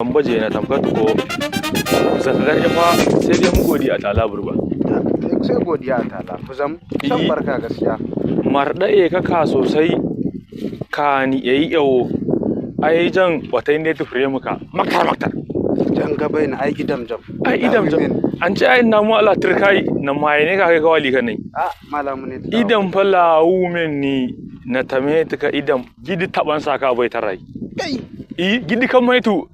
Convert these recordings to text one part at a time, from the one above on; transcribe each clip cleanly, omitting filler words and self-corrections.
Baje na tamkar ko zakagar fa sai dai mu godiya ta burba. Sai godiya ta la fuzam san barka gaskiya. Marda e kaka sosai ka ni yayi yawo ai jan wata ne tufure muka makar makar. Jan gaba ina ai idam jam. Ai idam jam. An ce ai na mu ala turkai na maye ne ka kai kawali ka ne. A malamu ne. Idan fa lawu men ni na tame tuka idam gidi taban saka bai tarai. Kai. I gidi kan maitu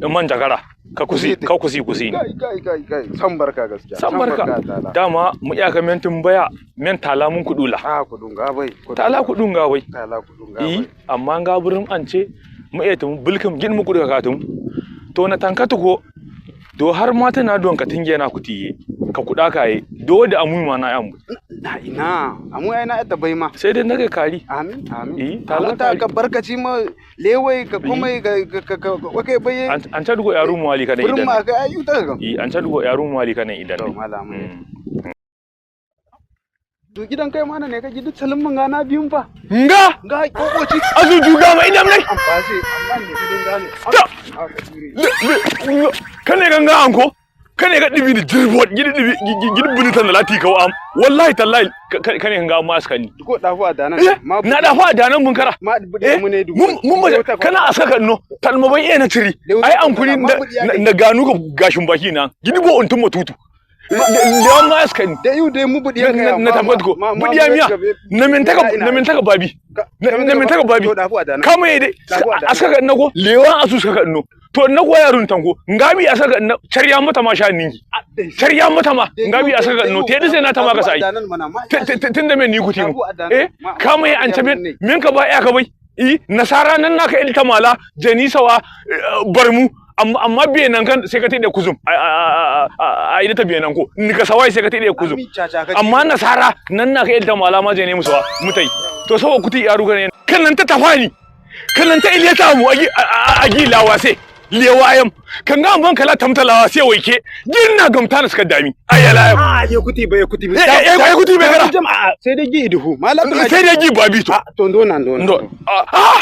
man jagara ka kusi ka kusi kusi. Kai kai kai kai san barka gaskiya. San barka. Dama mu iya ka mentin baya men tala mun kudula. A kudun ga bai. Tala kudun ga bai. Tala kudun ga bai. Amma ga burin an ce mu iya tum bulkum gin mu kudu ka tum. To na tankatu ko do har mata na don ka tinge na kutiye ka kuda kaye do da amu ma na yamu. Na ina amu ai na ta bai ma. Sai dai nake kari. Amin amin. Eh tala ta ka barkaci ma lewai ka kuma ka ka wake baye. An ta dugo yaru mu wali kana idan. Burin ma ka ayu ta ga. Eh an ta dugo yaru mu wali kana idan. To malamu. To gidan kai mana ne ka gidi salin mun gana biyun fa. Nga nga kokoci. Azu juga ma idan ne. An fase amma ne gidan gane. Ta. Kane ganga anko kane ga dibi dirbot gidi dibi gidi buni tan lati kaw am wallahi tallahi kane ganga ma askani ko dafu a danan ma na dafu a danan mun kara ma budi mu ne du mun ba kana aska kan no talma bai ina ciri ai an kuri na ganu ka gashin baki na gidi bo untun matutu lewan ma askani da yu dai mu budi na tabbat ko budi miya na men taka na men taka babi na men taka babi kama dai aska kan nago lewan asu saka no to na go yarun tango ngabi aska na charya mata ma sha ningi charya mata ma ngabi aska no te sai na ta ma ka sai tunda men ni kuti mu eh kama an ce men ka ba ya ka bai eh nasara nan naka ilta mala janisawa barmu amma biye nan kan sai ka tade kuzum a ida ta biye nan ko ni ka sawai sai ka tade kuzum amma nasara nan naka ilta mala ma jene musuwa mutai to saboda kuti yaru kan kan nan ta tafani kan nan ta ileta mu agi lawase lewayam kan ga ban kala tamtalawa sai waike ginna gamta na suka dami ayala a ye kuti bai kuti bai eh kuti bai gara jama'a sai dai gi iduhu malam sai dai gi babi to to ndo nan ndo ndo ah